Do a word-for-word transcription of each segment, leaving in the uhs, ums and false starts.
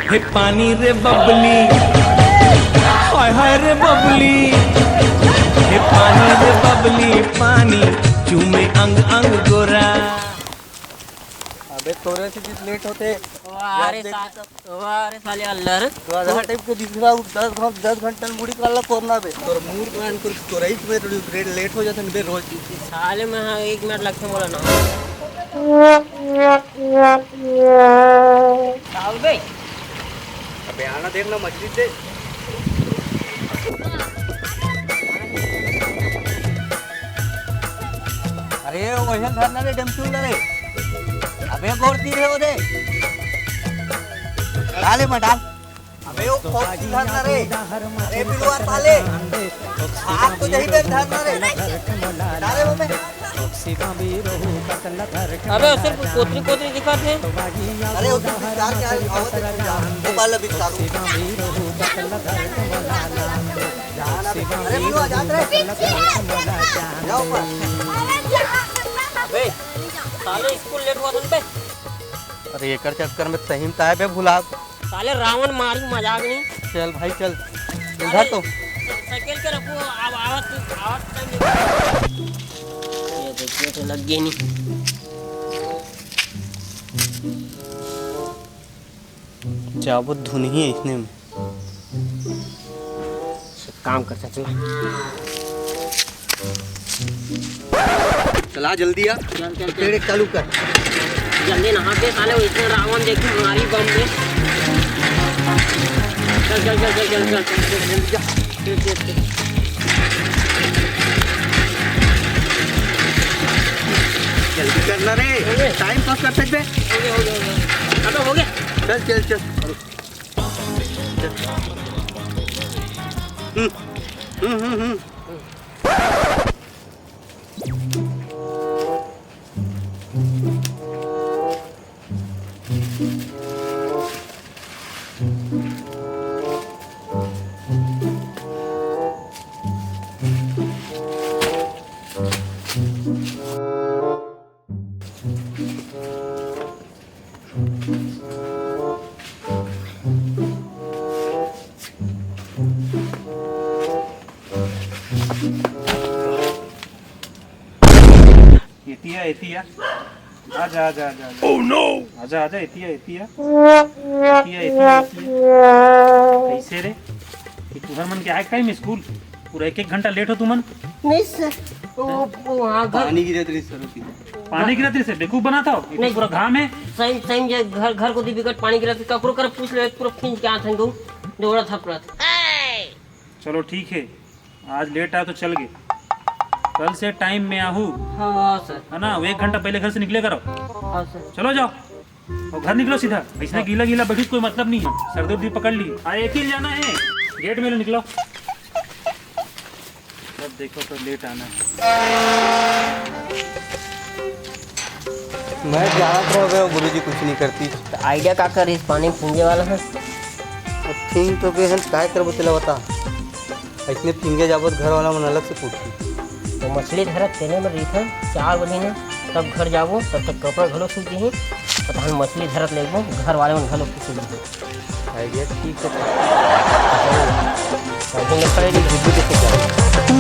हे पानी रे बबली, हाय हाय रे बबली, हे पानी रे बबली, पानी चूमे अंग अंग गोरा। अबे तोरे से जिस लेट होते। वाह रे देख सा-, वाह रे साले अल्लर। तो आधा टाइप के दिख रहा हूँ, दस घं-, दस घंटा में मुड़ी काला कोरना बे। तोर मूड प्लान कर, तोर ही तुम्हें थोड़ी लेट, लेट हो जाता नहीं बे रोज। साले में हाँ, एक मिनट लगते बोला ना। साहब बे। अबे आना देखना मछली दे। अरे वो वही धरना रे, डमचूल रे। अबे गोर तीर है वो दे। डाले मत डाल। अबे वो फोक्सी धरना रे। अरे बिलवा साले। आग तो यही पे धरना रे। डाले वो में। अबे सिर्फ कोतरी कोतरी दिखत हे। अरे वो तो विस्तार के हाल आवत है, वो वाला विस्तार। अरे बिलवा जात रे। जाओ ऊपर। अबे साले स्कूल लेट हुआ था बे। अरे एकर चक्कर में सही में ताय बे भुला। साले रावण मारी मजाक नहीं। चल भाई चल। चल अरे, धर तो। साइकिल के रखो, अब आवत, आवत टाइम देखो। ये देखिए तो लग गई नहीं। जाबो धुन ही इसने में। सब काम कर सकते हैं। चला जल्दी आ। चल, चल, चल। पेड़ एक चालू कर। जल्दी नहा के साले, वो इतने रावण देखे हमारी बम में। चल, चल, चल। जल्दी जा। चल, चल, चल। जल्दी करना रे। हो गए? टाइम पास कर सकते। हो गया, हो गया, हो गया। अबे हो गया। चल, चल, चल। हम्म, हम्म, हम्म, हम्म। एतिया, एतिया। आजा, आजा, आजा, आजा। Oh no! आजा, आजा, एतिया, एतिया। एतिया, एतिया, एतिया। कैसे रे? कि तुहर मन के आए टाइम स्कूल? पूरा एक एक घंटा लेट हो तुमन। नहीं सर, वो, वो वहाँ घर पानी गिरत रही सर, उसकी। पानी गिरत रही से बेवकूफ बनाता हो? ये तो नहीं। पूरा घाम है। सही, सही जे घर, घर को दी बिकट पानी गिरत रही, ककरो कर पूछ ले, पूरा खींच के आत हन गऊ, दौड़त हपड़त। चलो ठीक है, आज लेट आया तो चल गए, कल से टाइम में आहू। हाँ सर। है ना, वो एक घंटा पहले घर से निकले करो। हाँ सर। चलो जाओ। और घर निकलो सीधा, इसने गीला गीला बैठी कोई मतलब नहीं है, सर्दी उर्दी पकड़ ली। हाँ, एक ही जाना है, गेट में निकलो। सब देखो तो लेट आना। मैं जानत रहे गुरुजी कुछ नहीं करती। तो आइडिया का कर इस पानी फूंगे वाला है? अब फींग तो बे हम काय करबो तेला बता। अइसने फींगे जाबो त घर वाला मन अलग से पूछही। तो मछली धरत तेने में रहिथन चार बजे ने, तब घर जाबो, तब तक कपड़ा घलो सूख जही। पता हम मछली धरत लेबो, घर वाले मन घलो पूछ लेबो। आइडिया ठीक है। अभी निकल रही।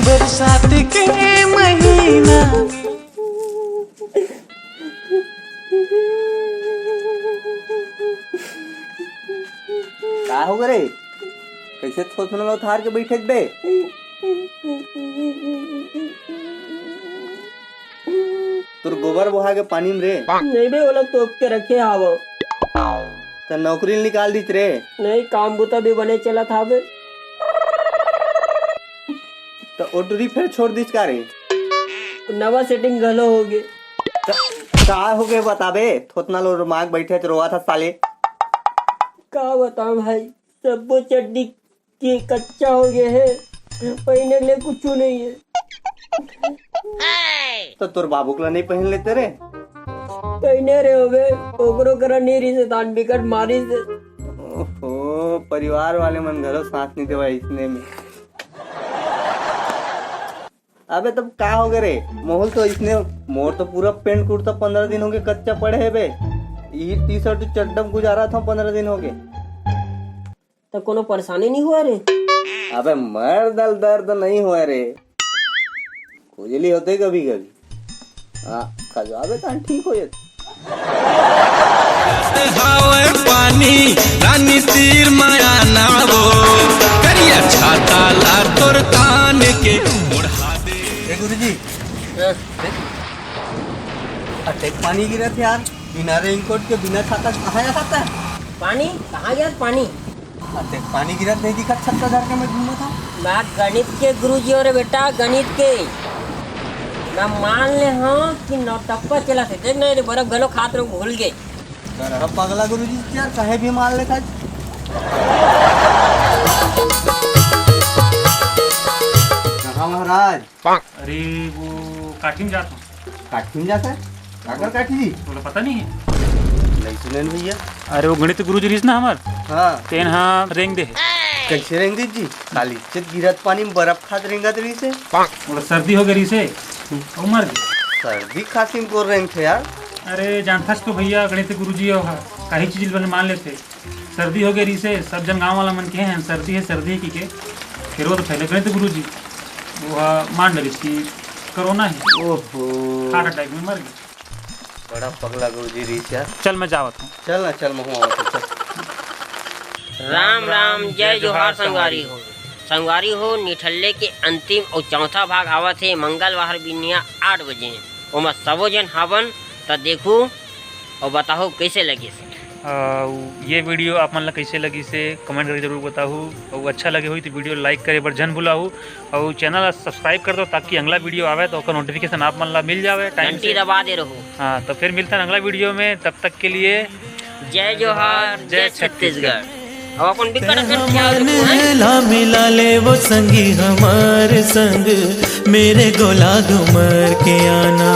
बरसात के महीना में। का हो गे रे? कैसे थोथना लो थार के बैठे बे? तोर गोबर बोहा के पानी में रे। नहीं बे, ओला तोप के रखे हावव। त नौकरी ल निकाल दीच रे। नहीं, काम बुता भी बने चलत हावे। त ओ टूरी फेर छोड़ दीच का रे? नवा सेटिंग घलो होगे। त का होगे बताबे? थोतना लो माग बैठे रोवत हस साले। का बताऊं भाई, सब्बो चड्डी के कच्चा होगे हे, पहिने के लिए कुछु नहीं हे। त तोर बाबू के ला नहीं पहिन लेते रे? पहिने रे होगे, ओकरो करा नहीं रिसे, तान बिकट मारिस। ओहो, परिवार वाले मन घलो साथ नहीं देवा इसने में। अबे तब का होगे रे? मोहुल तो इसने, मोर तो पूरा पेंट कुर्ता पंद्रह दिन होगे कच्चा पड़े हे बे। यही टी शर्ट चड्डा में गुजारा था पंद्रह दिन होगे। त कोनो परेशानी नहीं होय रे? अबे मर दल दर्द नहीं होय रे, खुजली होथे कभी कभी। हाँ, खजवाबे त ठीक हो जाथे। हावय पानी रानी तीर माया नावो, करिया छाता ला तोर तान के ओढ़ा दे। ए गुरुजी, अतेक पानी गिरत हे यार, बिना रेनकोट के, बिना छाता कहाँ जा सकता है? पानी? कहाँ गिरत पानी? अतेक पानी गिरत नहीं दिखत, छत्ता धर के मैं घूमत हूँ। मैं गणित के गुरुजी हंव रे बेटा, गणित के। मैं मान ले हंव कि नौटप्पा चलत हे। देख नहीं रे, बर्फ घलो खात रहूं, भूल गे। अरे पगला गुरुजी यार, कहे भी मान लेता। कहाँ महाराज? अरे वो काठी में जात हूँ। काठी में जाता है? काकर काठी जी? तोला पता नहीं है? नहीं सुने न भैया। अरे वो गणित गुरु जी रहिस ना हमर, हाँ। तेन हा रेंग दे हे। कैसे रेंग दे जी? खाली चित गिरत पानी में बर्फ खात रेंगत रहिस हे। बोला सर्दी हो गई रहिस हे, अउ मर गए। सर्दी खांसी में कोन रेंगथे यार? अरे जानथस तो भैया, गणित गुरु जी हो हा, काही चीज बने मान लेथे। सर्दी हो गई रहिस हे, सब जन गांव वाला मन कहे हैं सर्दी है, सर्दी है की के। फिर वो तो फैले गणित गुरु जी, वो हा मान डरिस कि कोरोना है। ओहो। हार्ट अटैक में मर गए। बड़ा पगला गुरुजी रहिस यार। चल, मैं जावत हूँ। चल ना, चल, महू आवत हूँ, चल। राम राम, जय जोहार संगवारी हो। संगवारी हो, निठल्ले के अंतिम अउ चौथा भाग आवत हे मंगलवार बिहनिया आठ बजे। ओमा सबो झन हावन, त देखू अउ बताहू कइसे लगिस। अउ ये वीडियो आप मन ला कइसे लगिस हे, कमेंट करके जरूर बताहू। अउ अच्छा लगे होही त वीडियो लाइक करे बर झन भुलाहू। अउ चैनल ला सब्सक्राइब कर दो, ताकि अगला वीडियो आवे त ओकर नोटिफिकेशन आप मन ला मिल जावे टाइम घंटी से। दबा दे रहू। हाँ, तो फिर मिलथन अगला वीडियो में, तब तक के लिए जय जोहार, जय जय छत्तीसगढ़। छत्तीसगढ़। अब अपन बिकट अकन ख्याल रखू, हैं? ला मिला ले वो संगी हमार संग, मेरे गोला घुमर के आना।